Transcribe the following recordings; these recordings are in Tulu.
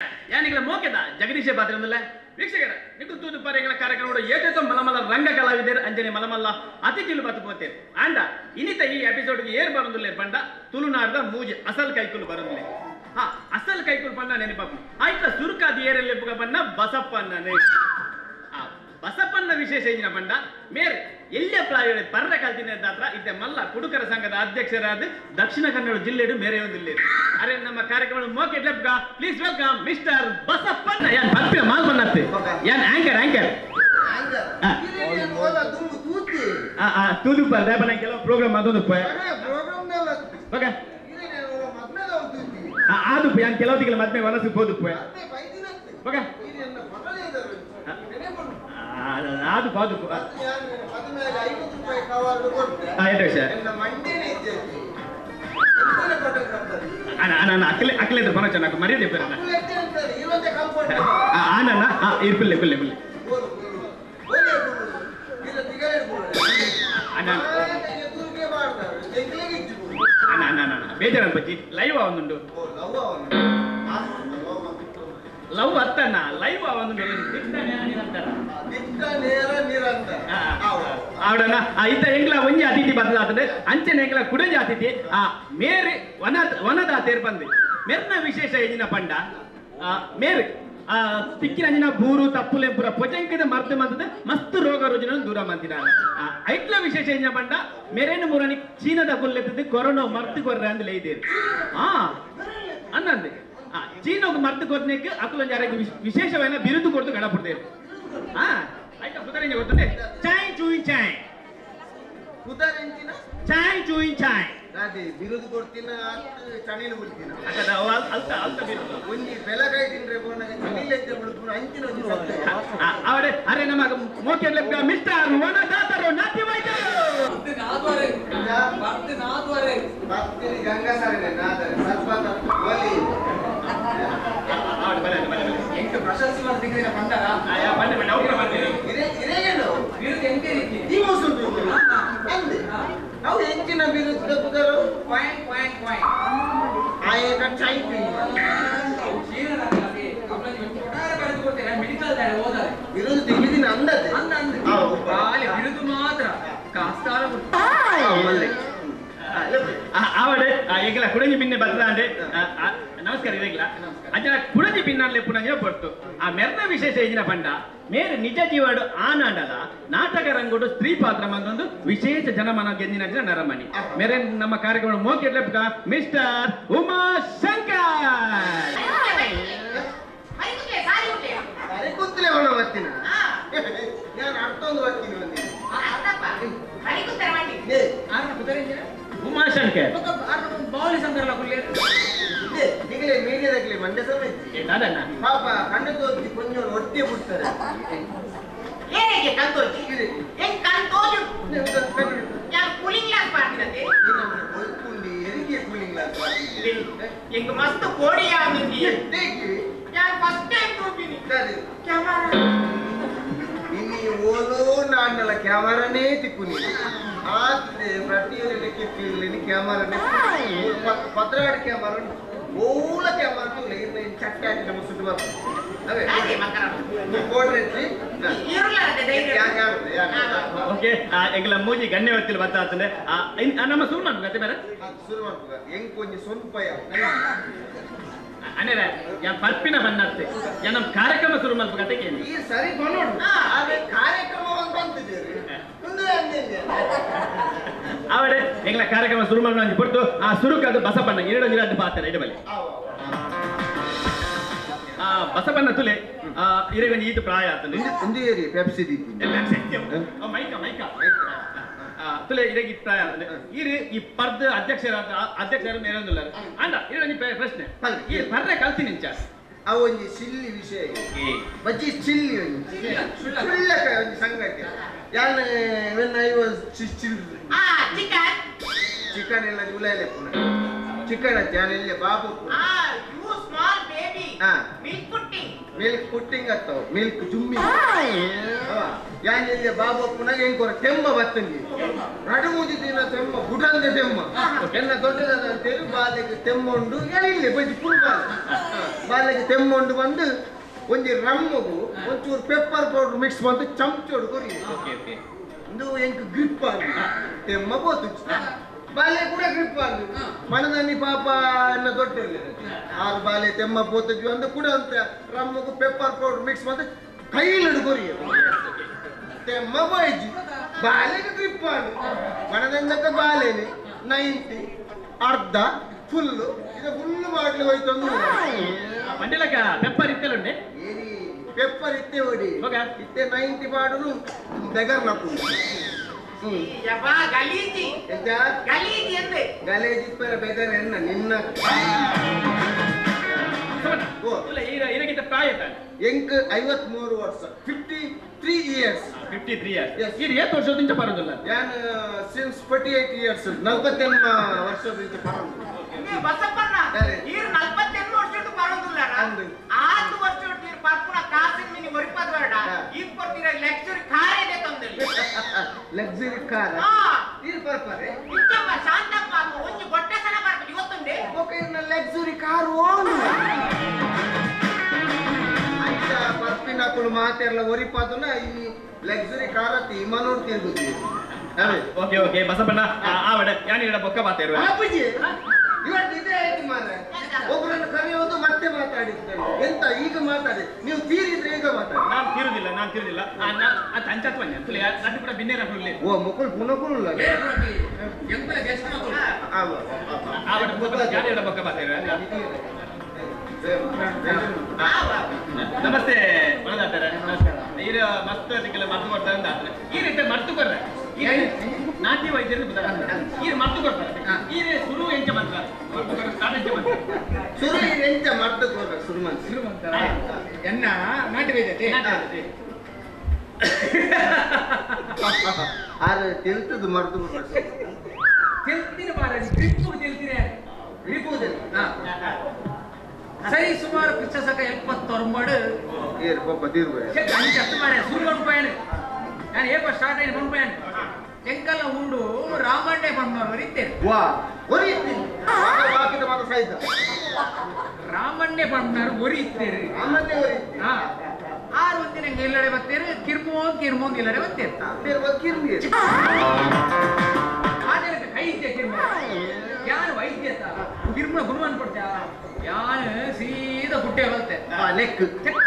ಯಾನಿಗಳ ಮೋಕೆದ ಜಗದೀಶ ಪಾತ್ರಂದಲ್ಲ ವೀಕ್ಷಕರ ನಿಕ್ಕು ತೂದು ಪರೆಗಳ ಕಾರ್ಯಕ್ರಮ ಏತೇತೋ ಮಲಮಲ್ಲ ರಂಗ ಕಲಾವಿದರು ಅಂಜನೆ ಮಲಮಲ್ಲ ಅತಿಥಿಲು ಬತ್ತು ಪೋತೇರು ಆಂಡ ಇನಿತ ಈ ಎಪಿಸೋಡ್ಗೆ ಏರ್ ಬರಂದುಲ್ಲೆ ಪಂಡ ತುಳುನಾಡ್ದ ಮೂಜಿ ಅಸಲ್ ಕೈಕುಲು ಬರಂದುಲ್ಲೆ. ಹಾ ಅಸಲ್ ಕೈಕುಲು ಪಂಡ ನೆನಪಾಪು ಆಯ್ತ ಸುರುಕಾದ ಏರೆಲ್ಲೆಪ್ಪುಗ ಪಂಡ ಬಸಪ್ಪಣ್ಣನೆ. ಆ ಬಸಪ್ಪಣ್ಣ ವಿಶೇಷ ಇಂಜಿನ ಪಂಡ ಮೇರ್ ಎಲ್ಲಿಯ ಪ್ರಾಯ ಪರ್ರ ಕಲ್ತಿನ ದಾತ್ರ ಇತ್ತೆ ಮಲ್ಲ ಕುಡುಕರ ಸಂಘದ ಅಧ್ಯಕ್ಷರಾದ ದಕ್ಷಿಣ ಕನ್ನಡ ಜಿಲ್ಲೆಡು ಮೇರೆ ಒಂದಿಲ್ಲ. ಅರೆ ನಮ್ಮ ಕಾರ್ಯಕ್ರಮ ಮೋಕೆ ಲೆಪ್ಗ ಪ್ಲೀಸ್ welcome mister Basappanna. ಯಾನ್ ಪರ್ಪಿನ ಮಾಲ್ ಬನ್ನತ್ತೆ ಯಾನ್ ಆಂಕರ್ ಆಂಕರ್ ತೂದು ಪರ್ದೆ ಬನ್ನ ಕೆಲವು ಪ್ರೋಗ್ರಾಮ್ ಅದೊಂದು ಓಕೆ ಆದು ಯಾನ್ ಕೆಲವು ತಿಂಗಳ ಮದ್ಮೆ ವಲಸು ಹೋದು ಓಕೆ ಅದು ಬಾದು ಅಕ್ಕಲೆ ಅಕ್ಕಲೆ ಬನ ಚೆನ್ನಾಗಿ ಮರ್ಯಾದೆ ಬೇರೆ ಆನಣ್ಣ. ಇರ್ಪಿಲ್ಲೆ ಪಿಲ್ಲೆ ಪಿಲ್ಲೆ ಅಣ್ಣ ಅಣ್ಣ ಅಣ್ಣ ಅಣ್ಣ ಬೇಜಾರ ಬಜ್ಜಿ ಲೈವ್ ಒಂದುಂಡು ಲವ್ ಅತ್ತಣ್ಣ ಲೈವ್ ಒಂದುಂಡು ಆವಡಣ್ಣ. ಇತ್ತ ಎಂಗ್ಲ ಒಂಜಿ ಅತಿಥಿ ಬದಲಾತದೆ ಅಂಚನೆ ಎಂಗ್ಲ ಕುಡಂಜಿ ಅತಿಥಿ ಆ ಮೇರೆ ವನ ವನದಾತೇರ್ ಬಂದು ಮೆರ್ನ ವಿಶೇಷ ಎಂಜಿನ ಪಂಡ ಮೇರ್ ಆ ತಿಕ್ಕಿನ ಬೂರು ತಪ್ಪುಲೆ ಪೂರ ಪೊಜಂಕದ ಮರ್ತ ಮಂತದ ಮಸ್ತ್ ರೋಗ ರುಜಿನ ದೂರ ಮಂತಿನ ಐಟ್ಲ ವಿಶೇಷ ಎಂಜಿನ ಪಂಡ ಮೆರೇನು ಮುರನಿ ಚೀನದ ಕುಲ್ಲೆತ್ತದ ಕೊರೋನಾ ಮರ್ತು ಕೊರ್ರೆ ಅಂದ್ ಲೈದೇರು ಆ ಅನ್ನಂದೆ ಚೀನೋಗ ಮರ್ತು ಕೊರ್ನೆಕ್ ಅಕುಲೊಂಜಿ ಅರೆಗ್ ವಿಶೇಷವಾದ ಬಿರುದು ಕೊಡ್ತು ಗಡಪಡ್ತೇರು. ಆ ಆಯ್ತಾ ಪುದರಿಂಜ ಗೊತ್ತುಂಡೆ ಚಾಯ್ ಚೂಯ್ ಚಾಯ್ ಪುದರಿಂಜಿನ ಚಾಯ್ ಚೂಯ್ ಚಾಯ್ ಅದೇ ಬಿರುದು ಕೊಡ್ತಿನ ಚಣಿಲು ಬಿಡ್ತಿನ ಅಕದ ಅಲ್ತ ಅಲ್ತ ಬಿರುದು ಒಂಜಿ ಬೆಲಗಾಯಿ ತಿಂದ್ರೆ ಬೋನಾಗ ಚಣಿಲು ಎತ್ತೆ ಬಿಡುಪುನ ಅಂಚಿನ ಒಂಜಿ ಸತ್ಯ. ಅವಡೆ ಅರೆ ನಮಗ ಮೋಕೆ ಲೆಪ್ಗ ಮಿಸ್ಟರ್ ವನದಾತರು ನಾಟ್ಯ ವೈದ್ಯರು ನಾದ್ವರೆ ಬರ್ತಿ ನಾದ್ವರೆ ಬರ್ತಿನಿ ಗಂಗಾಸರನೆ ನಾದರೆ ಸರ್ಪತ ಒಲಿ ಅವಡೆ ಬಲೆ ಬಲೆ ಬಲೆ ಎಂಟು ಪ್ರಶಸ್ತಿ ಬರ್ತಿದ್ರೆ ಪಂಡರ ಆಯಾ ಬಂದೆ ಬಂದೆ ಅವರ ಬಂದೆ ಇರೆ ಇರೆಗೆನು ಬಿರುದು ಎಂಟೇ ರೀತಿ ಈ ಮೋಸುಂಟು ಅಂದೆ ಅವು ಎಂಚಿನ ಬಿರುದು ಪುದರು ಪಾಯಿಂಟ್ ಪಾಯಿಂಟ್ ಪಾಯಿಂಟ್ ಆಯೇಕ ಚಾಯ್ ಪಿ ಚೀನದಾಗಲಿ ಅಪ್ಲೈ ಕೊಟ್ಟಾರೆ ಬರೆದು ಕೊಡ್ತೇನೆ ಮೆಡಿಕಲ್ ದಾರೆ ಓದಾರೆ ಬಿರುದು ತಿಳಿದಿನ ಅಂದತೆ ಅಂದ ಅಂದ ಬಾಲಿ ಬಿರುದು ಮಾತ್ರ ಕಾಸ್ತಾರ ಮಲ್ಲೆ ಆವಡೆ ಎಂಗಲ ಕುಡಂಜಿ ಪಿನ್ನೆ ಬರ್ತದೆ. ನಮಸ್ಕಾರ ಇರೆಗ್ಲ ಅಜ್ಜನ ಕುಡಂಜಿ ಪಿನ್ನಲ್ಲೇ ಪುನಂಜ ಪೊರ್ತು ಆ ಮೆರ್ನ ವಿಶೇಷ ಇಂಜಿನ ಪಂಡ ಮೇರೆ ನಿಜ ಜೀವಡು ಆನಾಂಡಲ ನಾಟಕ ರಂಗುಡು ಸ್ತ್ರೀ ಪಾತ್ರ ಮಂದೊಂದು ವಿಶೇಷ ಜನಮನ ಗೆಂದಿನ ಜನ ನರಮಣಿ ಮೇರೆ ನಮ್ಮ ಕಾರ್ಯಕ್ರಮ ಮೋಕೆ ಲೆಪ್ಗ ಮಿಸ್ಟರ್ ಉಮಾಶಂಕರ್. ಸರಿ ಕುತ್ತಲೆ ಹೊಣ ಬರ್ತೀನ ನಾನು ಅರ್ಥ ಒಂದು ಬರ್ತೀನಿ ಒಂದಿನ ಉಮಾಶಂಕರ್ ಬಾವಲಿ ಶಂಕರ್ಲ ಕುಲ್ಲೆ ನಿಗಲೇ ಮೀಡಿಯಾದಾಗಲಿ ಮಂಡ್ಯ ಸಮಯ ದಾದಣ್ಣ ಪಾಪ ಕಣ್ಣು ತೋಚಿ ಕೊಂಚ ಒಟ್ಟೆ ಬಿಡ್ತಾರೆ. ಎರಿಗೆ ಕೂಲಿಂಗ್ ಗ್ಲಾಸ್ ಎಂಗ್ ಮಸ್ತ್ ಕೋಡಿ ಆಂದುಂಡಿ ಯಾನ್ ಫಸ್ಟ್ ಟೈಮ್ ತೂಪಿನಿ ಕ್ಯಾಮರಾ ಇನ್ನು ಓಲೋ ನಾಣ್ಣಲ ಕ್ಯಾಮರಾನೇ ತಿಕ್ಕುನಿ ಆತ್ರೆ ಪ್ರತಿಯೊಂದು ಕಿಪ್ಪಿಲ್ಲಿ ಕ್ಯಾಮರಾನೇ ಪತ್ರಾಡ್ ಕ್ಯಾಮರಾ ಓಲ ಕ್ಯಾಮರಾ ಇರ್ನ ಚಟ್ಟೆ ಹಾಕಿ ಮುಸುಟು ಬರ್ತದೆ ಅವೇ ಕೋಡ್ರೆಟ್ರಿ ಓಕೆ ಎಂಗ್ಲ ಮೂಜಿ ಗಣ್ಯ ವ್ಯಕ್ತಿಲು ಬತ್ತಾತಂದೆ ನಮ್ಮ ಶುರು ಮಾಡ್ಬೇಕು ಅತ್ತೆ ಬೇರೆ ಶುರು ಮಾಡ್ಬೇಕು ಹೆಂಗ್ ಕೊಂಚ ಸ್ವಲ್ಪ ಅನೇರ ಯಾನ್ ಪರ್ಪಿನ ಬನ್ನತ್ತೆ ಯಾ ನಮ್ಮ ಕಾರ್ಯಕ್ರಮ ಶುರು ಮಾಡ್ಬೇಕು ಅತ್ತೆ ಕೇಳಿ ಈ ಸರಿ ಬನ್ನೋಡು ಆದ್ರೆ ಕಾರ್ಯಕ್ರಮ ಒಂದು ಬಂತಿದ್ದೀರಿ ಅವಡೆ ಎಂಗ್ಲ ಕಾರ್ಯಕ್ರಮ ಶುರು ಮಾಡೋಣ ಪೊರ್ತು ಆ ಸುರುಕು ಅದು ಬಸಪ್ಪಣ್ಣ ಎರಡು ಎರಡು ಪಾತ್ರ ಇಡಬಲ್ಲಿ ಆ ಬಸಪ್ಪಣ್ಣ ತುಲೆ ಇರಗೊಂಜಿ ಈತ ಪ್ರಾಯ ಆತಂದು ಒಂದು ಏರಿ ಪೆಪ್ಸಿ ದೀತಿ ಮೈಕ ಮೈಕ ತುಲೆ ಇರಗಿ ಪ್ರಾಯ ಆತಂದು ಇರು ಈ ಪರ್ದ ಅಧ್ಯಕ್ಷರ ಅಧ್ಯಕ್ಷರು ಮೇರೊಂದುಲ್ಲಾರು ಅಂಡ ಇರೊಂಜಿ ಪ್ರಶ್ನೆ ಈ ಪರ್ರೆ ಕಲ್ತಿ ನಿಂಚ ಅವು ಒಂಜಿ ಸಿಲ್ಲಿ ವಿಷಯ ಬಜ್ಜಿ ಚಿಲ್ಲಿ ಒಂಜಿ ಸುಳ್ಳಕ ಒಂಜಿ ಸಂಗತಿ ಯಾನ್ when I was chill chicken chicken ಎಲ್ಲ ಜುಲೈಲೆ ಪುನ ಚಿಕನ್ ಯಾನ್ ಎಲ್ಲೆ ಬಾಬು you small baby milk putting milk putting ಅತ್ತವ ಮಿಲ್ಕ್ ಜುಮ್ಮಿ ಯಾನ್ ಬಾಬು ಅಪ್ಪನಾಗ ಹೆಂಗ್ ತೆಮ್ಮ ಬತ್ತಂಗಿ ನಡು ಮೂಜಿ ದಿನ ತೆಮ್ಮ ಗುಡಂದೆ ತೆಮ್ಮ ಎನ್ನ ದೊಡ್ಡದಾದ ಅಂತೇಳಿ ಬಾಲೆಗೆ ತೆಮ್ಮ ಉಂಡು ಇಲ್ಲಿ ಬಜ್ಜಿ ಪುಲ್ ಬಾಲೆ ಬಾಲೆಗೆ ತೆಮ್ಮ ಉಂಡು ಬಂದು ಒಂಜಿ ರಮ್ಮಗು ಒಂಚೂರು ಪೆಪ್ಪರ್ ಪೌಡರ್ ಮಿಕ್ಸ್ ಬಂದು ಚಮಚೋಡು ಕೊರಿ ಇಂದು ಎಂಕ್ ಗ್ರಿಪ್ ಆಗಿ ತೆಮ್ಮ ಬೋತು ಬಾಲೆ ಕೂಡ ಗ್ರಿಪ್ ಆಗಿ ಮನದಲ್ಲಿ ಪಾಪ ಎನ್ನ ದೊಡ್ಡ ಆರು ಬಾಲೆ ತೆಮ್ಮ ಪೋತಜ್ಜು ಅಂದ ಕೂಡ ಅಂತ ರಮ್ಮಗು ಪೆಪ್ಪರ್ ಪೌಡರ್ ಮಿಕ್ಸ್ ಬಂದು ಕೈಲಿಡು ಕೊರಿ ತೆಮ್ಮ ಬಾಯ್ಜಿ ಬಾಲೆಗೆ ಗ್ರಿಪ್ ಆಗಿ ಮನದಂದಕ್ಕ ಬಾಲೆನೆ 90 ಅರ್ಧ ಫುಲ್ಲು ಇದು ಫುಲ್ಲು ಬಾಟ್ಲಿ ಹೋಯ್ತು ಮಂಡಿಲಕ್ಕ ಪೆಪ್ಪರ್ ಇತ್ತೆಲುಂಡೆ ಏರಿ ಪೆಪ್ಪರ್ ಇತ್ತೆ ಓಡಿ ಇತ್ತೆ 90 ಬಾಡಲು ಬೆಗರ್ ನಪ್ಪು ಯಬ್ಬಾ ಗಲೀಜಿ ಎಂತ ಗಲೀಜಿ ಎಂದೆ ಗಲೀಜಿ ಇಪ್ಪರ ಬೆಗರ್ ಎನ್ನ ನಿನ್ನ ಇಲ್ಲ ಇರಗಿಂತ ಪ್ರಾಯ ಎಂಕ್ 53 ವರ್ಷ 53 ಇಯರ್ಸ್ 53 ಇಯರ್ಸ್ ಇದು ಏತ್ ವರ್ಷದಿಂದ ಬರೋದಿಲ್ಲ ಯಾನ್ ಸಿನ್ಸ್ 48 ಇಯರ್ಸ್ 48 ವರ್ಷದಿಂದ ಬರೋದು ನೀವು ಬಸಪ್ಪಣ್ಣ ಈರ್ 48 ವರ್ಷದಿಂದ ಬರೋದಿಲ್ಲ ಆರು ವರ್ಷ ನೀರು ಪರ್ಪುನ ಕಾಸಿನ ಮಿನಿ ಒರಿಪದ ಬೇಡ ಈ ಕೊಡ್ತೀರ ಲಕ್ಸುರಿ ಕಾರ್ ಇದೆ ತಂದಲ್ಲಿ ಲಕ್ಸುರಿ ಕಾರ್ ಈರ್ ಪರ್ಪರೆ ಇಚ್ಚಪ್ಪ ಶಾಂತಪ್ಪ ಒಂಜಿ ಗೊಟ್ಟಸನ ಬರ್ಬೇಕು ಇವತ್ತುಂಡೆ ಓಕೆ ಇರ್ನ ಲಕ್ಸುರಿ ಕಾರ್ ಓನ್ ಅಂಚ ಪರ್ಪಿನ ಕುಲು ಮಾತೆರ್ಲ ಒರಿಪಾದುನ ಈ ಲಕ್ಸುರಿ ಕಾರ್ ಅತಿ ಇಮನೋಡ್ ತಿರುಗುತ್ತಿ ಓಕೆ ಓಕೆ ಬಸಪ್ಪಣ್ಣ ಆವಡ ಯಾನ್ ಇಡ ಬೊಕ್ಕ ಮಾತೇರುವ ಅಪ್ಪುಜಿ ಇವತ್ತು ಇದೇ ಆಯ್ತು ಮಾರ್ರೆ ಒಬ್ಬರನ್ನು ಕರೆಯೋದು ಮತ್ತೆ ಮಾತಾಡಿರ್ತೇನೆ ಎಂತ ಈಗ ಮಾತಾಡಿ ನೀವು ತೀರಿದ್ರೆ ಈಗ ಮಾತಾಡಿ ನಾನು ತೀರುದಿಲ್ಲ ನಾನು ತೀರುದಿಲ್ಲ ಕೂಡ ಬಿನ್ನೇರ ಓ ಮುಕುಲ್ ಪುನಕುಲ್ ನಮಸ್ತೆ ನಮಸ್ಕಾರ ಈರ ಮಸ್ತ್ ಮರ್ತು ಕೊಡ್ತಾರೆ ಅಂತ ಈ ರೀತಿ ಮರ್ತು ಕೊರ್ರೆ ನಾಟಿ ವೈದ್ಯರು ಈ ಮರ್ತು ಕೊಡ್ತಾರೆ ಈ ಸುರು ಎಂಚ ಮಂತ್ರ ಸುರು ಎಂಚ ಮರ್ತು ಕೊಡ್ಬೇಕು ಸುರು ಮಂತ್ರ ಸುರು ಮಂತ್ರ ಎನ್ನ ನಾಟಿ ವೈದ್ಯತೆ ಆರೆ ತಿಳ್ತದ್ದು ಮರ್ತು ಕೊಡ್ಬೇಕು ತಿಳ್ತೀನಿ ಮಾರಾಜಿ ಗ್ರಿಪ್ಪು ತಿಳ್ತೀನಿ ಗ್ರಿಪ್ಪು ಸರಿ ಸುಮಾರು ಪಿಚ್ಚಸಕ 79 ಏರು ಪಾಪ ತೀರ್ವ ಅಂಚತ್ತು ಮಾರ್ರೆ ಸುರು ಪಂಪಾಯಣ ನಾನು ಏಪ ಸ್ಟಾರ್ಟ್ ಆಗಿ ಪಂಪಾಯಣ ಎಂಕಲ್ಲ ಉಂಡು ರಾಮಣ್ಣೆ ಪಂಪನವರು ಇತ್ತೇನೆ ವಾ ಒರಿ ಇತ್ತೀನಿ ಬಾಕಿದ ಮಾತ್ರ ಸಹಿತ ರಾಮಣ್ಣೆ ಪಂಪನವರು ಒರಿ ಇತ್ತೇರಿ ರಾಮಣ್ಣೆ ಒರಿ ಇತ್ತೇರಿ ಹಾ ಆರು ಒಂದಿನ ಎಲ್ಲಡೆ ಬರ್ತೇನೆ ಕಿರ್ಮೋ ಕಿರ್ಮೋ ಎಲ್ಲಡೆ ಬರ್ತೇನೆ ಕಿರ್ಮಿ ಆದರೆ ಕೈ ಇದ್ದೆ ಕಿರ್ಮ ಯಾರು ವೈದ್ಯತ ಕಿರ್ಮನ ಗುರುವನ್ ಕೊಡ್ತಾ ಯಾನು ಸೀದಾ ಗುಡ್ಡೆ ಬರುತ್ತೆ ಲೆಕ್ ಚೆಕ್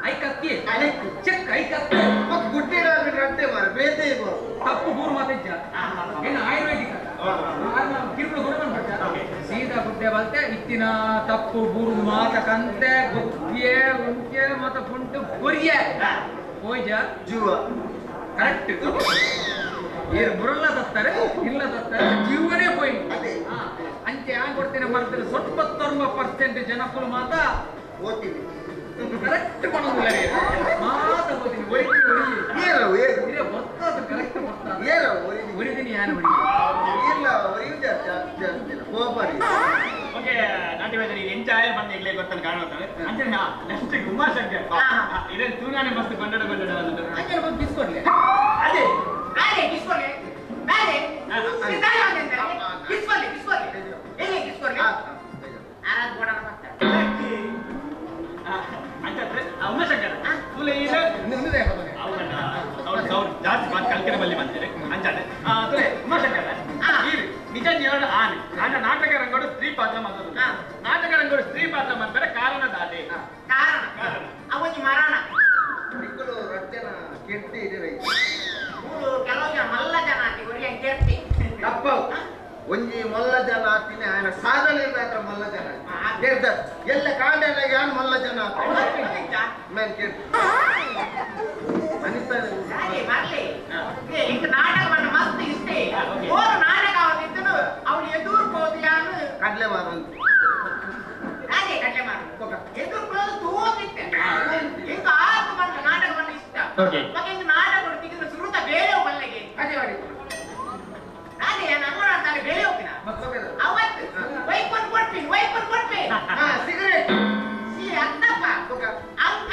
I ಕತ್ತಿ ಲೆಕ್ ಚೆಕ್ I ಕತ್ತಿ ಮತ್ತೆ ಗುಡ್ಡೆ ರಟ್ಟೆ ಮಾರ ಬೇತೆ ತಪ್ಪು ಗೂರು ಮಾತಿಜ್ಜ ಏನು ಆಯುರ್ವೇದಿಕ್ ಕಿರ್ಮನ ಗುರುವನ್ ಕೊಡ್ತಾ ಸೀದಾ ಗುಡ್ಡೆ ಬರುತ್ತೆ ಇತ್ತಿನ ತಪ್ಪು ಬೂರು ಮಾತ ಕಂತೆ ಗೊತ್ತಿಯೇ ಉಂಕೆ ಮಾತ ಪುಂಟು ಕೊರಿಯೆ ಹೋಯ್ಜ ಜೀವ ಕರೆಕ್ಟ್ ಏರು ಬುರಲ್ಲ ತತ್ತಾರೆ ಇಲ್ಲ ತತ್ತಾರೆ ಜೀವನೇ ಪೋಯಿ ಅಂಚೆ ಯಾನ್ ಕೊಡ್ತೇನೆ ಮಾಡ್ತಾರೆ 99% ಜನಕ್ಕೂ ಮಾತ ಓದ್ತೀವಿ ಕರೆಕ್ಟ್ ಮಾಡೋದಿಲ್ಲ ರೀ ಮಾತ ಓದ್ತೀನಿ ಒರಿತೀನಿ ಒರಿ ಏರು ಏರು ಇರೇ ಗೊತ್ತಾದ ಕರೆಕ್ಟ್ ಗೊತ್ತಾದ ಏರು ಒರಿ ಒರಿತೀನಿ ಯಾನು ಒರಿ ಇಲ್ಲ ಒರಿಯು ಜಾಸ್ತಿ ಜಾಸ್ತಿ ಕೋಪರಿ ಓಕೆ ನಾಟಿ ವೈದ್ಯರಿಗೆ ಎಂಜಾಯ್ ಬಂದು ಈಗಲೇ ಗೊತ್ತಲ್ಲ ಕಾಣುತ್ತಾರೆ ಅಂಚೆ ನೆಕ್ಸ್ಟ್ ಉಮಾಶಂಕರ್ ಇದೇ ತೂನಾನೆ ಮಸ್ತ್ ಕೊಂಡಡ ಕೊಂಡಡ ಬಂದದ್ದು ಅಂಚೆ ಬಂದು ಬಿಸ್ಕೊಡ್ಲಿ ಅದೇ ಅದೇ ಕಿಸ್ಕೊಡ್ಲಿ ಅದೇ ಕಿಸ್ಕೊಡ್ಲಿ ಕಿಸ್ಕೊಡ್ಲಿ ಎಲ್ಲಿ ಕಿಸ್ಕೊಡ್ಲಿ ಆರಾಧ ಕೊಡೋಣ ಮತ್ತೆ ಅಂಚೆ ಉಮಾಶಂಕರ್ ತುಲೆ ಈಗ ಅವ್ರು ಜಾಸ್ತಿ ಮಾತು ಕಲ್ಕರೆ ಬಲ್ಲಿ ಬಂದಿರಿ ಅಂಚಾದೆ ತುಲೆ ಉಮಾಶಂಕರ್ ಈ ನಿಜ ಜೀವನ ಆನೆ ಆನ ನಾಟಕ ರಂಗೋಡು ಸ್ತ್ರೀ ಪಾತ್ರ ಮಾತಾಡೋದು ನಾಟಕ ರಂಗೋಡು ಸ್ತ್ರೀ ಪಾತ್ರ ಮಾಡ್ತಾರೆ ಕಾರಣ ದಾದೆ ಕಾರಣ ಅವನಿ ಮರಣ ನಿಕ್ಕಲು ರಟ್ಟೆನ ಕೆಟ್ಟಿ ಇದೆ ಮೂರು ಕೆಲವು ಜನ ಮಲ್ಲ ಜನ ಆತಿ ಒರಿಯ ಕೆಟ್ಟಿ ತಪ್ಪ ಒಂಜಿ ಮಲ್ಲ ಜನ ಆತಿನಿ ఆయన ಸಾಧನೆ ಇರ್ದಾತ್ರ ಮಲ್ಲ ಜನ ಕೇಳ್ದ ಎಲ್ಲ ಕಾಂಡೆಲ್ಲ ಯಾನ್ ಮಲ್ಲ ಜನ ಮೇನ್ ಕೇಳ್ತ ಅನಿಸ್ತಾನೆ ಬರ್ಲಿ ಇಂಕ ನಾಟಕ பண்ண ಮಸ್ತ್ ಇಷ್ಟೇ ಓರು ನಾಟಕ ಅವನಿದ್ದನು ಅವನು ಎದುರು ಹೋದ ಯಾನು ಕಡ್ಲೆ ಮಾರಂತ ಅದೇ ಕಡ್ಲೆ ಮಾರ ಎದುರು ಹೋದ ತೋತಿತ್ತೆ ಇಂಕ ಆತು ಬಂದ ನಾಟಕ பண்ண ಇಷ್ಟ ಮತ್ತೆ ಇಂಕ ನಾಟಕ ಕೊಡ್ತಿದ್ರೆ ಸುರುತ ಬೇರೆ ಬಲ್ಲೆಗೆ ಅದೇ ಮಾಡಿ ಅದೇ ನಾನು ಅಂತಾರೆ ಬೇರೆ ಹೋಗಿನ ಅವತ್ತು ವೈಪನ್ ಕೊಡ್ತೀನಿ ವೈಪನ್ ಕೊಡ್ತೀನಿ ಸಿಗರೇಟ್ ಸಿ ಅತ್ತಪ್ಪ ಅಂಕ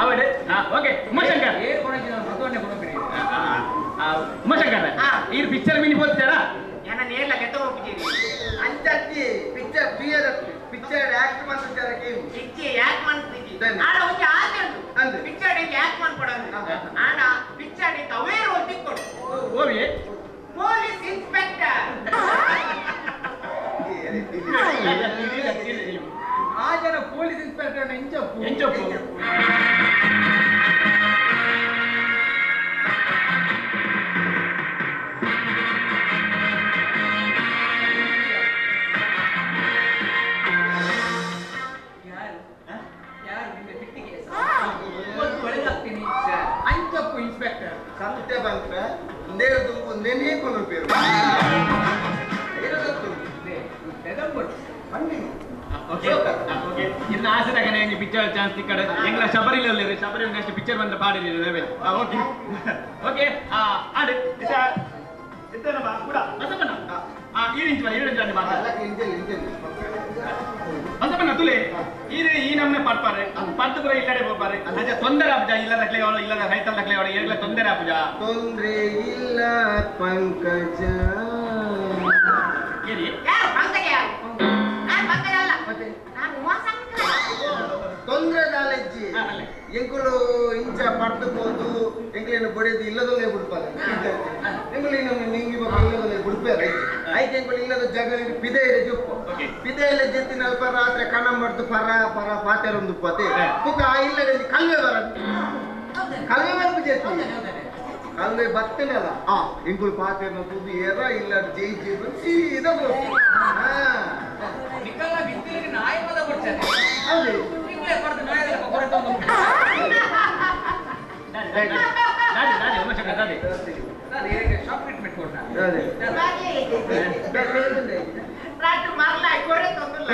ಆವಡೆ ಓಕೆ ಉಮಾಶಂಕರ್ ಉಮಾಶಂಕರ್ ಈ ಪಿಕ್ಚರ್ ಮಿನಿ ಹೋಗ್ತಾರಾ ಅಂಚತ್ತಿ ಪಿಕ್ಚರ್ ಬಿಯರ್ ಪಿಕ್ಚರ್ ಆಕ್ಟ್ ಮಾಡ್ತಿದ್ದಾರೆ ಕೇಳಿ ಇಚ್ಚೆ ಯಾಕ್ ಮಾಡ್ತಿದ್ದಿ ಆಡ ಒಂಜಿ ಆಸೆ ಉಂಟು ಅಂದೆ ಪಿಕ್ಚರ್ ಗೆ ಯಾಕ್ ಮಾಡ್ಕೊಡಂದು ಆಡ ಪಿಕ್ಚರ್ ಗೆ ಅವೇ ರೋಲ್ ತಿಕ್ಕೊಡು ಓವಿ ಪೊಲೀಸ್ ಇನ್ಸ್ಪೆಕ್ಟರ್ ಆ ಜನ ಪೊಲೀಸ್ ಇನ್ಸ್ಪೆಕ್ಟರ್ ಎಂಚಪ್ಪು ಎಂಚಪ್ಪು ಅಂಚಪ್ಪು ಇನ್ಸ್ಪೆಕ್ಟರ್ ಸತ್ಯ ಬಂದ್ರೆ ನೇರದು ನೆನೆ ಕೊನು ಪೇರು ಓಕೆ ಓಕೆ ಇನ್ನು ಆಸೆ ತಗನೆ ಇಂಜಿ ಪಿಕ್ಚರ್ ಚಾನ್ಸ್ ತಿಕ್ಕಡೆ ಎಂಗ್ಲ ಶಬರಿಲಲ್ಲಿ ಶಬರಿ ನೆಕ್ಸ್ಟ್ ಪಿಕ್ಚರ್ ಬಂದ ಪಾಡಿರಿ ಓಕೆ ಓಕೆ ಆ ಆಡೆ ಇತ್ತನ ಬಾ ಕೂಡ ಬಸವಣ್ಣ ಆ ಈ ಇಂಚ್ ಬಾ ಈ ಇಂಚ್ ಬಾ ಅಲ್ಲ ಇಂಜಲ್ ಇಂಜಲ್ ಬಸವಣ್ಣ ತುಲೆ ಈ ನಮ್ಮನೆ ಪಡ್ಪಾರೆ ಪಡ್ದು ಪುರ ಇಲ್ಲಡೆ ಹೋಗ್ಪಾರೆ ಅಂಚ ತೊಂದರೆ ಆಪುಜ ಇಲ್ಲ ದಕ್ಲೆ ಅವಳು ಇಲ್ಲದ ರೈತಲ್ ದಕ್ಲೆ ಅವಳು ಏರ್ಲ ತೊಂದರೆ ಆಪುಜ ತೊಂದರೆ ಇಲ್ಲ ಪಂಕಜ ಏರಿ ಯಾರು ಪಂಕಜ ಯಾರು ನಾನು ಪಂಕಜ ಅಲ್ಲ ನಾನು ಉಮಾಶಂಕರ್ ತೊಂದರೆ ದಾಲೆಜ್ಜಿ ಎಂಕುಲು ಇಂಚ ಪಡ್ದು ಹೋದು ಎಂಕ್ಲೇನು ಬಡಿಯೋದು ಇಲ್ಲದಲ್ಲೇ ಬಿಡ್ಪಾರೆ ಎಂಕುಲು ಇನ್ನೊಂದು ನಿಂಗಿ ಬೊಕ್ಕ ಇಲ್ಲದಲ್ಲೇ ಬಿಡ್ಪಾರೆ ಐತೆ ಎಂಕುಲು ಇಲ್ಲದ ಜಾಗ ಪಿದೆ ಇದೆ ಜುಪ್ಪು ಪಿದೆ ಇಲ್ಲ ಜೆತ್ತಿನ ಅಲ್ಪ ರಾತ್ರಿ ಕಣ ಮಾಡ್ದು ಪರ ಪರ ಪಾತೆರೊಂದು ಪತೆ ಬುಕ್ಕ ಆ ಇಲ್ಲದೆ ಕಲ್ವೆ ಬರ ಕಲ್ವೆ ಬರ್ಪು ಜೆತ್ತಿ ಕಲ್ವೆ ಬತ್ತನಲ್ಲ ಆ ಎಂಕುಲು ಪಾತೆರ್ನ ತುದು ಏರ ಇಲ್ಲ ಜೈ ಜೈ ಸೀದಾ ನಿಕ್ಕಲ್ಲ ಬಿತ್ತಿಲಿಗೆ ನಾಯಿ ಪದ ಕೊಡ್ತಾರೆ ಹೌದು ನಿಂಗ್ಲೇ ಪಡೆದು ನಾಯಿ ಕೊರತೆ ಒಂದು ದಾದಿ ದಾದಿ ಉಮಾಶಂಕರ್ ದಾದಿ ದಾದಿ ಹೇಗೆ ಶಾಕ್ ಟ್ರೀಟ್ಮೆಂಟ್ ಕೊಡ್ತಾ ದಾದಿ ರಾತ್ರಿ ಮರ್ಲ ಕೊರೆ ತೊಂದಲ್ಲ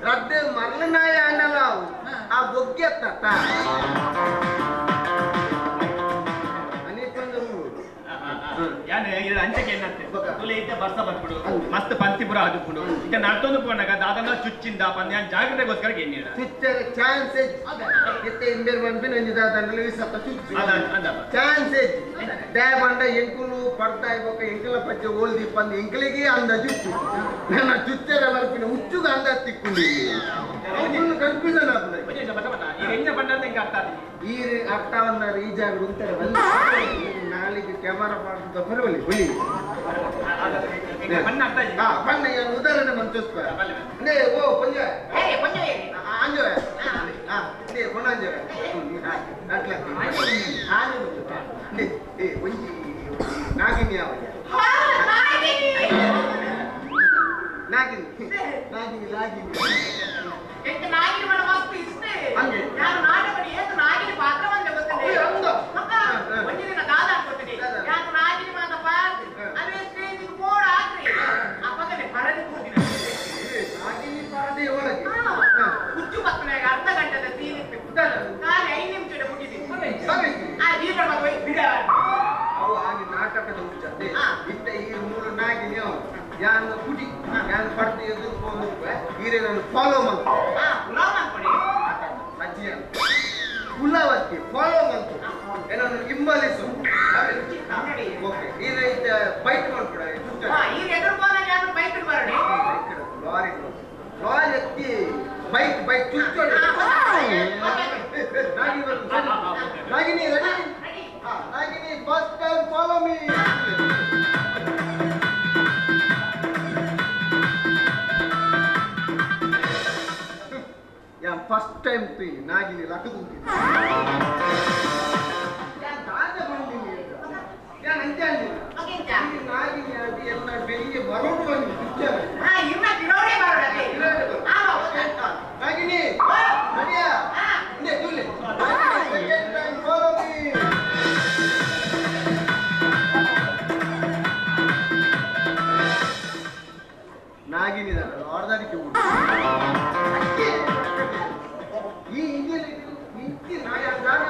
ರದ್ದೆ ಮರ್ಲ ನಾಯಿ ಅನ್ನಲ್ಲ ಆ ಬೊಗ್ಗೆ ತತ್ತ ಅಂಚಕ್ಕೆ ಏನಂತೆ ತುಲೆ ಇದ್ದ ಬರ್ಸ ಬರ್ಬಿಡು ಮಸ್ತ್ ಪಂತಿಪುರ ಆದುಕೊಂಡು ಈಗ ನಡ್ತೊಂದು ಪೋನಾಗ ದಾದನ ಚುಚ್ಚಿಂದ ಪಂದ್ಯ ಜಾಗ್ರತೆಗೋಸ್ಕರ ಏನಿಲ್ಲ ಚುಚ್ಚರ ಚಾನ್ಸ್ ಇತ್ತೆ ಇಂಬೇರ್ ಬಂದ್ಬಿನ ಅಂಜಿ ದಾದನ ಸತ್ತ ಚುಚ್ಚು ಚಾನ್ಸ್ ಡ್ಯಾ ಬಂಡ ಎಂಕುಲು ಪಡ್ತಾ ಇವಾಗ ಎಂಕಲ ಪಚ್ಚೆ ಓಲ್ದಿ ಪಂದ್ ಎಂಕಲಿಗೆ ಅಂದ ಚುಚ್ಚು ನನ್ನ ಚುಚ್ಚರ ಬರ್ಪಿನ ಹುಚ್ಚುಗ ಅಂದ ತಿಕ್ಕೊಂಡು ಕನ್ಫ್ಯೂಷನ್ ಆಗ್ತದೆ ಈ ಎಂಜ ಬಂಡ ಅಂತ ಅರ್ಥ ಈ ಅರ್ಥ ಬಂದಾರೆ ಈ ಜಾಗ ಉಂತಾರೆ ಬಲ್ಲಿ ನಾಳೆಗೆ ಕ್ಯಾಮರಾ ಮಾಡ್ತಾ ಪರವಲ್ಲಿ ಬಲಿ ಬಣ್ಣ ಅರ್ಥ ಹಾ ಬಣ್ಣ ಏನು ಉದಾಹರಣೆ ಮಂಚೋಸ್ಪ ನೇ ಓ ಪಂಜ ಏ ಪಂಜ ಆಂಜ ಹಾ ನೇ ಕೊಣ ಆಂಜ ಅಟ್ಲ ಆನೆ ನೇ ಏ ಒಂಜಿ ನಾಗಿನಿ ಯಾವ ಹಾ ನಾಗಿನಿ ನಾಗಿನಿ ನಾಗಿನಿ ನಾಗಿನಿ ಎಂತ ನಾಗಿನಿ ಮನ ಮಸ್ತ್ ಇಷ್ಟೇ ಹಂಗೆ ನಾನು ನಾಟಕಡಿ ಏತು ನಾಗಿನಿ ಪಾತ್ರ ಬಂದೆ ಗೊತ್ತೇ ಅಂದ ಮಕ್ಕ ಒಂಜಿ ದಿನ ದಾದ ಅನ್ಕೋತೀನಿ ಯಾಕೆ ನಾಗಿನಿ ಮಾತ ಪಾರ್ದು ಅವೇ ಸ್ಟೇಜಿಗೆ ಬೋರ್ಡ್ ಹಾಕ್ರಿ ಅಪ್ಪಗನೆ ಪರದೆ ಕೂತಿನ ನಾಗಿನಿ ಪರದೆ ಒಳಗೆ ಹುಚ್ಚು ಪಕ್ಕನಾಗ ಅರ್ಧ ಗಂಟೆದ ಸೀನ್ ಇತ್ತು ಖಾಲಿ 5 ನಿಮಿಷ ಮುಗಿದಿತ್ತು ಆ ಜೀವನ ಹೋಗಿ ಬಿಡ ಅವು ಆಗಿ ನಾಟಕದ ಹುಚ್ಚತ್ತೆ ಇತ್ತ ಈ ಮೂರು ನಾಗಿನಿ ಅವು ಯಾನು ಕುಟಿ ಯಾನು ಪಡ್ದು ಎದುರು ಹೀರೆ ನಾನು ಫಾಲೋ ಮಾಡ್ತು ಪುಲಾವ್ ಮಾಡ್ಕೊಡಿ ಸಜ್ಜಿ ಪುಲಾವತ್ತಿ ಫಾಲೋ ಮಾಡ್ತು ಏನನ್ನು ಹಿಂಬಾಲಿಸು ಓಕೆ ಹೀರೆ ಇತ್ತ ಬೈಕ್ ಮಾಡ್ಕೊಡ ಈಗ ಎದುರು ಹೋದಾಗ ಯಾರು ಬೈಕ್ ಬರೋಣ ಲಾರಿ ಲಾರಿ ಎತ್ತಿ ಬೈಕ್ ಬೈಕ್ ಚುಚ್ಚೋಡಿ Nagini ready Nagini first time follow me first time ತಿ ನಾಗಿನಿ ಲಕ್ಕದು ಯಾನ್ ಬಂದಿನಿ ಯಾನ್ ಅಂಚೆ ಅಂದಿನಿ ನಾಗಿನಿ ಆಗಿ ಎಲ್ಲ ಬೆಳಿಗ್ಗೆ ಬರೋಡು ಅಂದಿ ಪಿಕ್ಚರ್ ಹಾ ಇವ್ನ ಬಿರೋಡೆ ಬರೋಡಲ್ಲಿ ನಾಗಿನಿ ರೆಡಿಯಾ ಇಂದೆ ತುಲೆ ಸೆಕೆಂಡ್ ಟೈಮ್ ಫಾಲೋ ಮೀ ನಾಗಿನಿ ದಾರ ಆರ್ದಾರಿಕೆ ಈ ಇಂಜಿನ್ ಇಂಚಿ ನಾಯ ದಾರ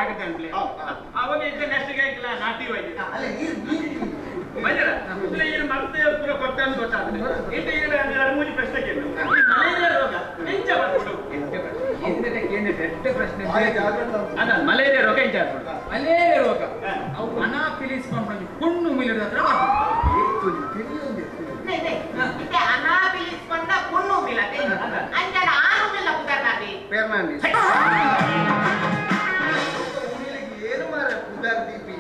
ಜಾಗ್ರತೆ ಅನ್ಪ್ಲೆ. ಅವಾಗ ಇದ್ದ ನೆಕ್ಸ್ಟ್ ಗೆ ನಾಟಿ ವೈದ್ಯ ಅಲ್ಲ ನೀರು ನೀರು ವೈದ್ಯರ ಇಲ್ಲ ಏನು ಮತ್ತೆ ಪೂರ ಕೊಡ್ತಾ ಅಂತ ಗೊತ್ತಾಗ್ತದೆ. ಇಂತ ಏನು ಎರಡು ಮೂರು ಪ್ರಶ್ನೆ ಕೇಳಿ. ಈ ಮಲೇರಿಯಾ ರೋಗ ಎಂಚ ಬರ್ಬೋದು? ದೊಡ್ಡ ಪ್ರಶ್ನೆ ಅಲ್ಲ, ಮಲೇರಿಯಾ ರೋಗ ಎಂಚ ಬರ್ಬೋದು? ಮಲೇರಿಯಾ ರೋಗ ಅವು ಅನಾಫಿಲಿಸ್ ಪಂಪಂಜಿ ಪೊಣ್ಣು ಮಿಲಿದ ಹತ್ರ ಬರ್ತದೆ. ಅನಾಫಿಲಿಸ್ ಪಂಡ ಪೊಣ್ಣು ಮಿಲತೆ ಅಂಜನ ಆನು ಮಿಲ್ಲ ಪುದರ್ನಾದಿ ಪೆರ್ನಾಂಡಿಸ್ ಏನು ಮಾರ ಪುದರ್ ದೀಪಿ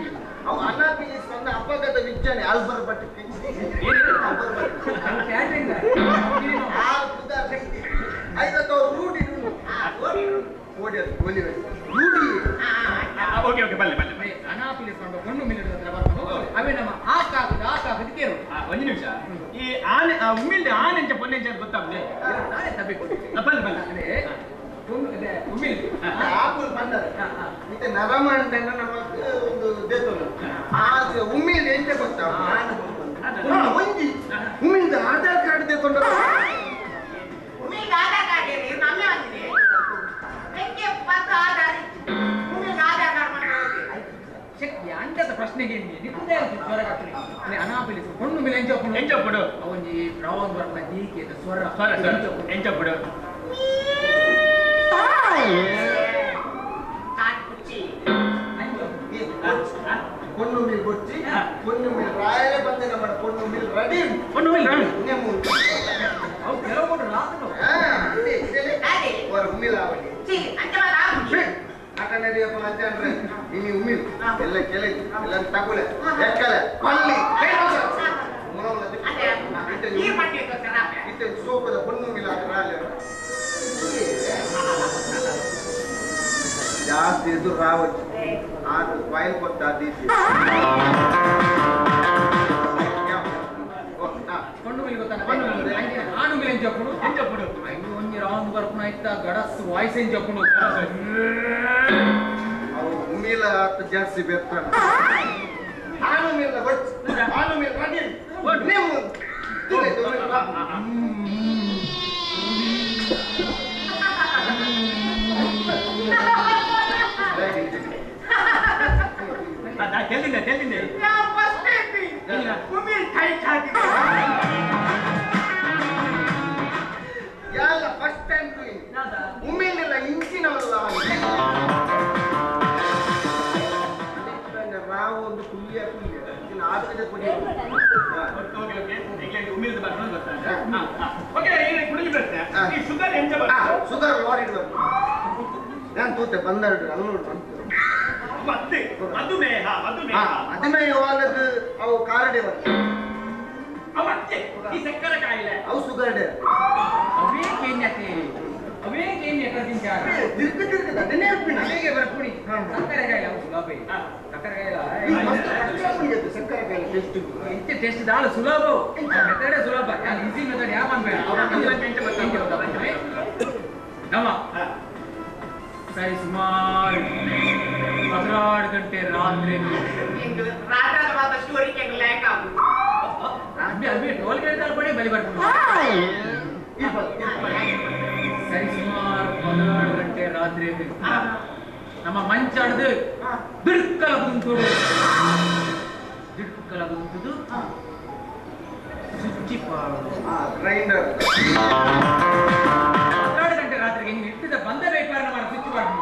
ಅವು ಅನಾಫಿಲಿಸ್ ಪಂಡ ಅಪಗತ ವಿಜ್ಞಾನಿ ಆಲ್ಬರ್ ಭಟ್ ಆಲ್ಬರ್ ಭಟ್ ಆ ಪುದರ್ ಶಕ್ತಿ ಐದತ್ತು ರೂಢಿ ಓಡಿ ರೂಢಿ. ಓಕೆ ಓಕೆ ಬಲ್ಲೆ ಬಲ್ಲೆ ಅನಾಫಿಲಿಸ್ ಪಂಡ ಪೊಣ್ಣು ಮಿಲಿದ ಹತ್ರ ಬರ್ತದೆ. ಅವೇ ನಮ್ಮ ಆಕಾಗದ ಆಕಾಗದ ಕೇರು. ಒಂದು ನಿಮಿಷ, ಈ ಆನೆ ಆ ಉಮ್ಮಿಲ್ದೆ ಆನೆ ಎಂಚ ಪೊನ್ನೆಂಚ ಅಂತ ಗೊತ್ತಾಗ್ತದೆ. ನಾನೇ ತಪ್ಪಿ ಬಲ್ಲೆ ಬಲ್ಲೆ ಅದೇ ಉಮ್ಮಿಲ್ ಆಪುಲ್ ಬಂದದ ಮತ್ತೆ ನರಮಾಂಡನ ನಮಕ್ ಒಂದು ದೇತೋನು ಆ ಉಮ್ಮಿಲ್ ಎಂಚ ಗೊತ್ತಾ ಒಂಜಿ ಉಮ್ಮಿಲ್ದ ಆಧಾರ್ ಕಾರ್ಡ್ ದೇತೊಂಡ ಉಮ್ಮಿಲ್ದ ಆಧಾರ್ ಕಾರ್ಡ್ ಏನು ನಮ್ಮೆ ಬಂದಿದೆ ಬೆಂಕಿ ಬಂದು ಆಧಾರ್ ಇತ್ತು ಉಮ್ಮಿಲ್ದ ಆಧಾರ್ ಕಾರ್ಡ್ ಮಾಡ್ಕೊಂಡು ಶಕ್ತಿ ಅಂಡದ ಪ್ರಶ್ನೆಗೆ ನಿಮ್ಮದೇ ಸ್ವರ ಅನಾಫಿಲಿಸ್ ಪೊಣ್ಣು ಮೇಲೆ ಎಂಚ ಎಂಚ ಪಡು ಅವನಿ ರಾವಣ ಬರ್ನ ದೀಕೆ ಸ್ವರ ಸ್ವರ ಎಂಚ ಪಡು ಪೊಣ್ಣು ಮಿಲ್ ಬೊಚ್ಚಿ ಪೊಣ್ಣು ಮಿಲ್ ರಾಯರೇ ಬಂದೆ ನಮ್ಮ ಪೊಣ್ಣು ಮಿಲ್ ರೆಡಿ ಪೊಣ್ಣು ಮಿಲ್ ರೆಡಿ ಅವು ಕೆಲವು ಕೊಟ್ಟು ರಾತ್ರಿ ಉಮ್ಮಿಲ್ ಆವಡಿ ಆಟ ನಡೆಯಪ್ಪ ಅಂತ ಅಂದ್ರೆ ಇನಿ ಉಮ್ಮಿಲ್ ಎಲ್ಲ ಕೆಲೆ ಎಲ್ಲ ತಗೊಲೆ ಎಕ್ಕಲೆ ಪಲ್ಲಿ ಇತ್ತೆ ಸೋಪದ ಪೊಣ್ಣು ಮಿಲ್ ರಾಲೆ ಜಾಸ್ತಿ ಎದುರು ರಾವಚ್ಚು ಆರು ಫೈಲ್ ಕೊಟ್ಟ ದೀಸಿ ಪೊಣ್ಣು ಮಿಲ್ ಗೊತ್ತಾ ಆನು ಮಿಲ್ ಎಂಚಪ್ಪುಡು ಎಂಚಪ್ಪುಡು ಐದು ಒಂಜಿ ರೌಂಡ್ ಬರ್ಪುನ ಇತ್ತ ಗಡಸ್ ವಾಯ್ಸ್ ಎಂಚಪ್ಪುಡು ಅವು ಉಮ್ಮಿಲ ಆತ ಜಾಸ್ತಿ ಬೆರ್ತಾನ ಆನು ಮಿಲ್ ಬಚ್ ಆನು ಮಿಲ್ ರೆಡಿ ನೀವು ತುಲೆ ತುಲೆ ತೆಲ್ದಿದ್ದೆ ತೆಲ್ದಿದ್ದೆ ಯಾಲ್ಲ ಫಸ್ಟ್ ಟೈಮ್ ಉಮ್ಮಿಲ್ಲ ಇಂಚಿನವಲ್ಲ ರಾವು ಒಂದು ಕುಲ್ಲಿಯ ಕುಲ್ಲಿಯ ಆತದ ಕುಡಿ. ಓಕೆ ಓಕೆ ಉಮ್ಮಿಲ್ದ ಬರ್ಕೊಂಡು ಬರ್ತಾನೆ. ಓಕೆ ಈಗ ಕುಡಿದು ಬರ್ತೇನೆ. ಈ ಶುಗರ್ ಎಂಚ ಬರ್ತದೆ? ಶುಗರ್ ಲಾರಿ ನಾನು ತೂತೆ ಬಂದರಡು ಅಲ್ಲೋಡು ಬಂತು ಮತ್ತೆ ಮಧುಮೇಹ ಮಧುಮೇಹ ಮಧುಮೇಹ వాళ్ళದು ಅವು ಕಾರಡೆ ಬರ್ತದೆ. ಮತ್ತೆ ಈ ಸಕ್ಕರೆ ಕಾಯಿಲೆ ಅವು ಶುಗರ್ ಡೇ ಅವೇ ಕೇನ್ಯತೆ ಅವೇ ಕೇನ್ಯ ಕದಿಂಚಾರ ತಿರ್ಗ ತಿರ್ಗ ಅದನ್ನೇ ಹೇಳ್ಪಿನ ಅಲ್ಲಿಗೆ ಬರ್ಪುಣಿ ಸಕ್ಕರೆ ಕಾಯಿಲೆ ಅವು ಸುಲಭ. ಸಕ್ಕರೆ ಕಾಯಿಲೆ ಮಸ್ತ್ ಕಷ್ಟ ಆಗುತ್ತೆ ಸಕ್ಕರೆ ಕಾಯಿಲೆ ಟೆಸ್ಟ್ ಇಂಚೆ ಟೆಸ್ಟ್ ದಾಳ ಸುಲಭ ಮೆಥಡ್ ಸುಲಭ ಯಾನ್ ಈಸಿ ಮೆಥಡ್ ಯಾವ ಅನ್ಬೇಡ ನಮ್ಮ ಸರಿ ಸುಮಾರು 12 ಗಂಟೆ ರಾತ್ರಿ ಟೋಲ್ ಗೇಟ್ ಪಡೆ ಬಲಿ ಬರ್ಕೊಂಡು ಸರಿ ಸುಮಾರು 12 ಗಂಟೆ ರಾತ್ರಿ ನಮ್ಮ ಮಂಚಾಡ್ದು ದಿಡ್ಕಲ ಕುಂತುಡು ದಿಡ್ಕಲ ಕುಂತುದು ಸುಚ್ಚಿ ಪಾಡು ಗ್ರೈಂಡರ್ 12 ಗಂಟೆ ರಾತ್ರಿಗೆ ಹಿಂಗೆ ಇಟ್ಟಿದ ಬಂದ ಬೇಕಾದ್ರೆ ನಮ್ಮ ಸ್ವಿಚ್ ಪಾಡು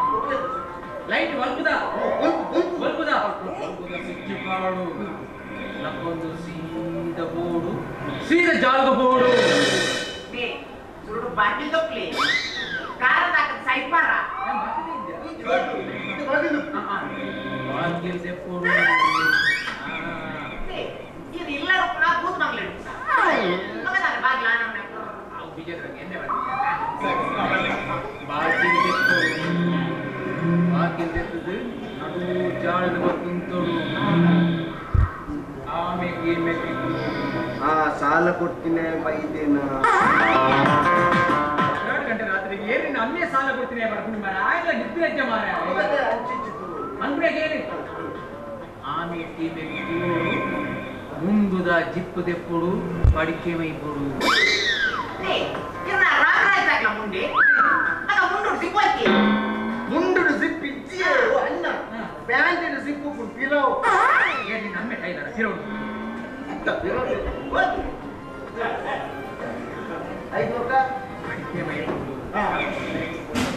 ಲೈಟ್ ಬಲ್ಬುದ ಬಲ್ಬುದ ಸ್ವಿಚ್ ಪಾಡು ಲಕ್ಕೊಂದು ಸೀದ ಬೋಡು ಸೀದ ಜಾಲ್ಗ ಬೋಡು ಸುರುಡು ಬಾಗಿಲ್ ದೊಪ್ಲಿ ಕಾರದಾಕ ಸೈಪಾರ ಬಾಗಿಲ್ ದೆಪ್ಪೋಡು ಇದು ಇಲ್ಲ ನಾ ಬೂತ್ ಬಂಗ್ಲೆ ಬಾಗಿಲ ಅವು ಬಿಜೆಪಿ ಎಣ್ಣೆ ಬಾಗಿಲ್ ದೆಪ್ಪೋಡು ಬಾಗಿಲ್ ದೆತ್ತದು ನಡು ಜಾಳದ ಕುಂತೋಡು ಆಮೇಲೆ ಹಾ ಸಾಲ ಕೊಡ್ತೀನಿ ಬೈದೇನ 2 ಗಂಟೆ ರಾತ್ರಿಗೆ ಏನಿನ ಅಮ್ಮೆ ಸಾಲ ಕೊಡ್ತೀನಿ ಬರ್ಕೊಂಡು ಮಾರ ಆಯ್ತು ನಿದ್ರೆ ಅಜ್ಜ ಮಾರ ಅನ್ಬ್ರೇಕ್ ಏನು ಆಮೆ ಟೀಮೆ ಮುಂದುದ ಜಿಪ್ಪು ದೆಪ್ಪುಡು ಪಡಿಕೆ ಮೈಪುಡು ಮುಂಡೆ ಮುಂಡು ಮುಂಡು ಜಿಪ್ ಇಜ್ಜಿಯೇ ಅಣ್ಣ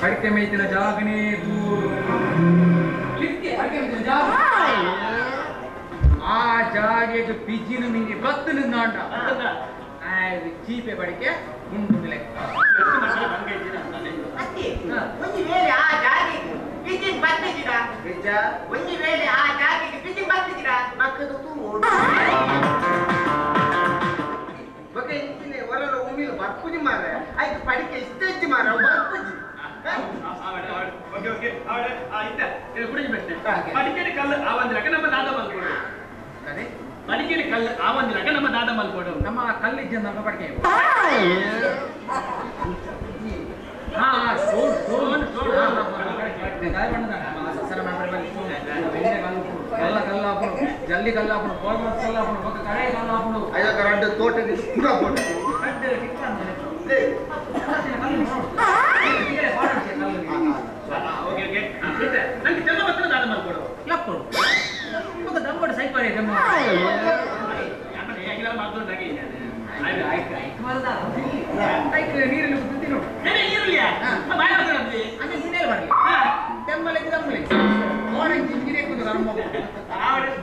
ಪಡಿಕೆ ಮೈತಿನ ಜಾಗನೇ ದೂರ ಪಡಿಕೆ ಮೈತಿನ ಜಾಗ ಆ ಜಾಗೆಗೆ ಬಿಜಿನ ಮಿಂಗಿ ಬತ್ತು ನಿಂದಾಂಡ ಚೀಪೆ ಪಡಿಕೆ ಉಂಟು ಲೆಕ್ಕ. ಒಂದು ವೇಳೆ ಆ ಜಾಗೆಗೆ ಬಿಜಿನ ಬತ್ತಿದ್ದೀರಾ? ಒಂದು ವೇಳೆ ಆ ಜಾಗೆಗೆ ಬಿಜಿನ ಬತ್ತಿದ್ದೀರಾ? ಬೊಕ ಇಂಚಿನೆ ಹೊರರ ಉಮಿಲ್ ಬರ್ಪುಜಿ ಮಾರ ಆಯ್ತು ಪಡಿಕೆ ಇಷ್ಟೆಜ್ಜಿ ಮಾರ ಬರ್ಪುಜಿ. ಓಕೆ ಓಕೆ ಅವಡೆ ಆ ಇತ್ತ ಕುಡಿಜಿ ಪ್ರಶ್ನೆ. ಪಡಿಕೆಡೆ ಕಲ್ಲು ಆವಂದಿರಕ ನಮ್ಮ ದಾದ ಮಲ್ಕೊಡು. ಅದೇ ಪಡಿಕೆಡೆ ಕಲ್ಲು ಆವಂದಿರಕ ನಮ್ಮ ದಾದ ಮಲ್ಕೊಡು. ನಮ್ಮ ಕಲ್ಲಿಜ್ಜ ನಮ್ಮ ಪಡಿಕೆ. ಹಾ ಸ್ಟೋನ್ ಸ್ಟೋನ್ ಸ್ಟೋನ್ ಕಲ್ಲ ಕಲ್ಲಾಪುಡು ಜಲ್ಲಿ ಕಲ್ಲಾಪುಡು ಗೋಲ್ಮತ್ ಕಲ್ಲಾಪುಡು ಬೊಕ್ಕ ಕರೆ ಕಲ್ಲಾಪುಡು ಐದಕ್ಕ ರಡ್ಡು ತೋಟದ ಪುರ ಕೊಡು. ಓಕೆ ಓಕೆ ನಂಗೆ ಚೆನ್ನ ಬತ್ತನ ದಾದ ಮಲ್ಕೊಡು. ಲಪ್ಪಡು ಬೊಕ್ಕ ದಮ್ಮಡು ಸೈಪರೆ ದಮ್ಮ ಯಾಕಂದ್ರೆ ಯಾಕಿಲ್ಲ ಮಾಡ್ಕೊಂಡಾಗೆ ನೀರಲ್ಲಿ ತಿನ್ನು. ನೀರುಳ್ಳಿಯಾ ಬಾಯಿ ಬರ್ತದೆ ಅಂದ್ರೆ ನೀನೇ ಬರಲಿ ತೆಮ್ಮಲೆಗೆ ದಮ್ಮಲೆ ಆರೆಂಜ್ ಇಂಜಿನೇ ಕೂತು ಕರ್ಮ.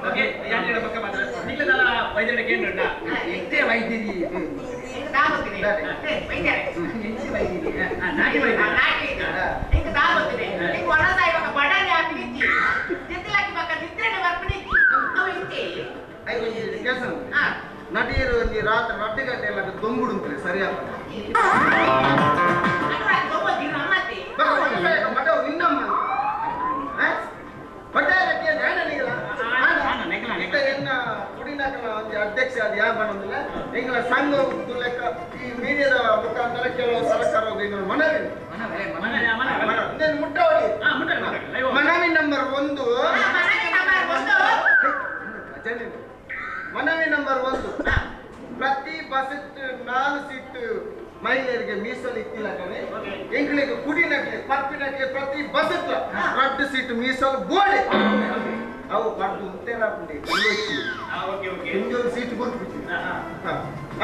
ಓಕೆ ಯಾಕೆ ಪಕ್ಕ ಮಾತ್ರ ನಿಲ್ಲದಲ್ಲ ವೈದ್ಯರ ಕೇಂದ್ರ ಎಷ್ಟೇ ವೈದ್ಯರಿ ನಾಟಿ ವೈದ್ಯ ಕೆಲಸ ನಟಿಯರು ಒಂದು ರಾತ್ರಿ ರೊಟ್ಟಿ ಗಂಟೆ ಎಲ್ಲ ದೊಂಬುಡು ಅಂತಾರೆ ಸರಿಯಾದ ಇನ್ನಮ್ಮ ಎನ್ನ ಕುಡಿನಾಕನ ಒಂದು ಅಧ್ಯಕ್ಷ ಅದು ಯಾರು ಬಂದಿಲ್ಲ ಎಂಗಳ ಸಂಘ ಲೆಕ್ಕ ಈ ಮೀಡಿಯಾದ ಮುಖಾಂತರ ಕೆಲವು ಸರ್ಕಾರ ಮನವಿ ಮುಟ್ಟವಳಿ ಮನವಿ ನಂಬರ್ 1. ಮನವಿ ನಂಬರ್ 1, ಪ್ರತಿ ಬಸ್ 4 ಸೀಟ್ ಮಹಿಳೆಯರಿಗೆ ಮೀಸಲು ಇತ್ತಿಲ್ಲ ಕಣೆ. ಎಂಗಳಿಗೆ ಕುಡಿನಕ್ಕೆ ಪರ್ಪಿನಕ್ಕೆ ಪ್ರತಿ ಬಸ್ 2 ಸೀಟ್ ಮೀಸಲು ಬೋಡೆ ಅವು ಪಡ್ದು ಉಂಟೇನಾಪುಂಡೆ ಇನ್ನೊಂದು ಸೀಟ್ ಕೊಟ್ಬಿಟ್ಟು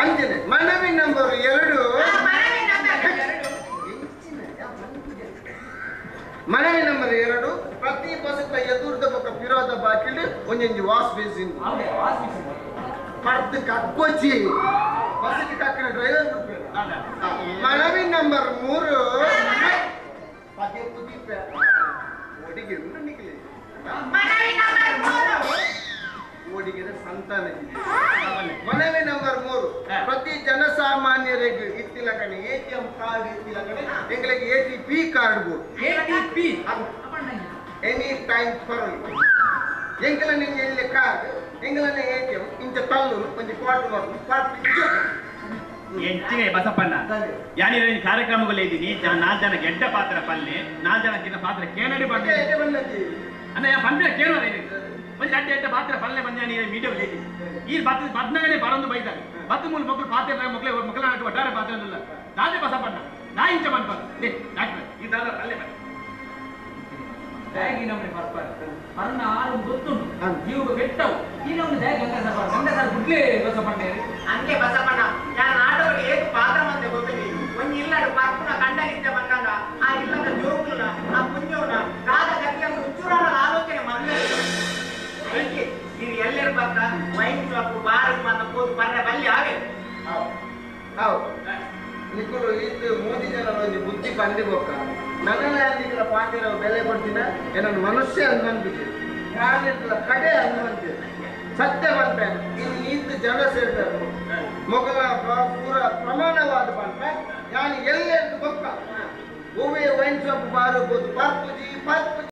ಅಂಜನೆ. ಮನವಿ ನಂಬರ್ 2, ಮನವಿ ನಂಬರ್ 2, ಪ್ರತಿ ಬಸ್ ಎದುರ್ದ ಬೊಕ್ಕ ಪಿರೋದ ಬಾಕಿಲು ಒಂಜೊಂಜಿ ವಾಶ್ ಬೇಸಿನ್ ಪಡ್ದು ಕಕ್ಕೊಚ್ಚಿ ಬಸ್ಸಿಗೆ ಕಕ್ಕಿನ ಡ್ರೈವರ್ ಬಿಡ್ಬೇಡ. ಮನವಿ ನಂಬರ್ 3, ಪದೇ ಪುದೀಪ ಒಡಿಗೆ ನಿಕ್ಲಿ ಓಡಿಗೆರೆ ಸಂತಾನ. ಮನವಿ ನಂಬರ್ 3, ಪ್ರತಿ ಜನಸಾಮಾನ್ಯರಿಗೆ ಇತ್ತಿಲ್ಲ ಕಣೆ ATM card ಇತ್ತಿಲ್ಲ ಕಣೆ ಎಂಗಳಿಗೆ ATP card ಬೋಡು. ಎನಿ ಟೈಮ್ ಪರಲಿ ಎಂಕಲ ನಿಂಗೆ ಎಲ್ಲಿ ಕಾರ್ಡ್ ಎಂಗಳನ್ನ ATM ಇಂಚ ತಲ್ಲು ಒಂಜಿ ಕ್ವಾರ್ಟರ್ ಬರ್ದು ಪಾರ್ಟಿ ಎಂಚಿನೇ ಬಸಪ್ಪಣ್ಣ ಯಾನಿ ಕಾರ್ಯಕ್ರಮಗಳು ಇದ್ದೀನಿ 4 ಜನ ಗೆಡ್ಡ ಪಾತ್ರ ಪಲ್ಲೆ 4 ಜನ ಗಿನ್ನ ಪಾತ್ರ ಕೇನಡಿ ಬಂದೆ ಅಣ್ಣ ಯಾ ಪಂಪೆ ಕೇಳುವ ಒಂದು ಅಡ್ಡ ಎಡ್ಡ ಪಾತ್ರ ಪಲ್ಲೆ ಬಂದ ನೀನು ಮೀಡಿಯಾ ಈ ಬತ್ತ ಬದ್ನಗನೇ ಬರೊಂದು ಬೈತಾರೆ ಬತ್ತು ಮೂಲ ಮಕ್ಕಳು ಪಾತ್ರ ಮಕ್ಕಳು ಮಕ್ಕಳ ಒಟ್ಟಾರೆ ಪಾತ್ರ ಇಲ್ಲ ದಾದೆ ಬಸಪ್ಪಣ್ಣ ನಾ ಇಂಚ ಮನ್ಪ ಡಾಕ್ಟರ್ ಈ ದಾದ ಪಲ್ಲೆ ಬನ್ನಿ ಬ್ಯಾಗಿ ನಮ್ಮನೆ ಬರ್ತಾರೆ ಅರ್ಣ ಆರು ಗೊತ್ತುಂಟು ಜೀವ ಬೆಟ್ಟವು ಈ ನಮ್ಮನೆ ಬ್ಯಾಗ್ ಗಂಗಾಸರ್ ಗಂಗಾಸರ್ ಗುಡ್ಲೇ ಬಸಪ್ಪಣ್ಣ ಹಂಗೆ ಬಸಪ್ಪಣ್ಣ ನಾನು ಆಟೋಗಳು ಏಕು ಪಾತ್ರ ಮಂದೆ ಗೊತ್ತಿಲ್ಲ ಒಂಜಿ ಇಲ್ಲಡು ಪರ್ಪುನ ಕಂಡನಿದ್ದೆ ಬಂದಾಗ ಆ ಇಲ್ಲದ ಜೋಕ್ಲುನ ಆ ಪುಣ್ಯವನ ದಾದ ಗತಿಯನ್ನು ಉಚ್ಚುರಾನ ಆಲೋಚನೆ ಮಂದೆ ಅದಕ್ಕೆ ಇದು ಎಲ್ಲರೂ ಬರ್ತ ವೈನ್ ಶಾಪ್ ಬಾರ್ ಮಾತ ಹೋಗಿ ಬರ್ರೆ ಬಲ್ಲಿ ಹಾಗೆ. ಹೌದು ನಿಕ್ಕಲು ಇತ್ತು ಮೋದಿ ಜನ ಒಂದು ಬುದ್ಧಿ ಬಂದಿ ಬೊಕ್ಕ ನನ್ನ ನಿಕ್ಕಲ ಪಾತಿರ ಬೆಲೆ ಕೊಡ್ತೀನ ಏನನ್ನು ಮನುಷ್ಯ ಅನ್ಬಂದ್ಬಿಟ್ಟು ಯಾರಿಲ್ಲ ಕಡೆ ಅನ್ಬಂತೆ ಸತ್ಯ ಬಂತೆ ಇನ್ನು ಈತ ಜನ ಸೇರ್ತಾರೆ ಮೊಗಲ ಪೂರ ಪ್ರಮಾಣವಾದ ಬಂತ ನಾನು ಎಲ್ಲೆದ್ದು ಬೊಕ್ಕ ಒವ್ವೇ ವೈನ್ ಶಾಪ್ ಬಾರ್ ಹೋಗ್ಬೋದು ಪರ್ಪುಜಿ ಪರ್ಪುಜಿ.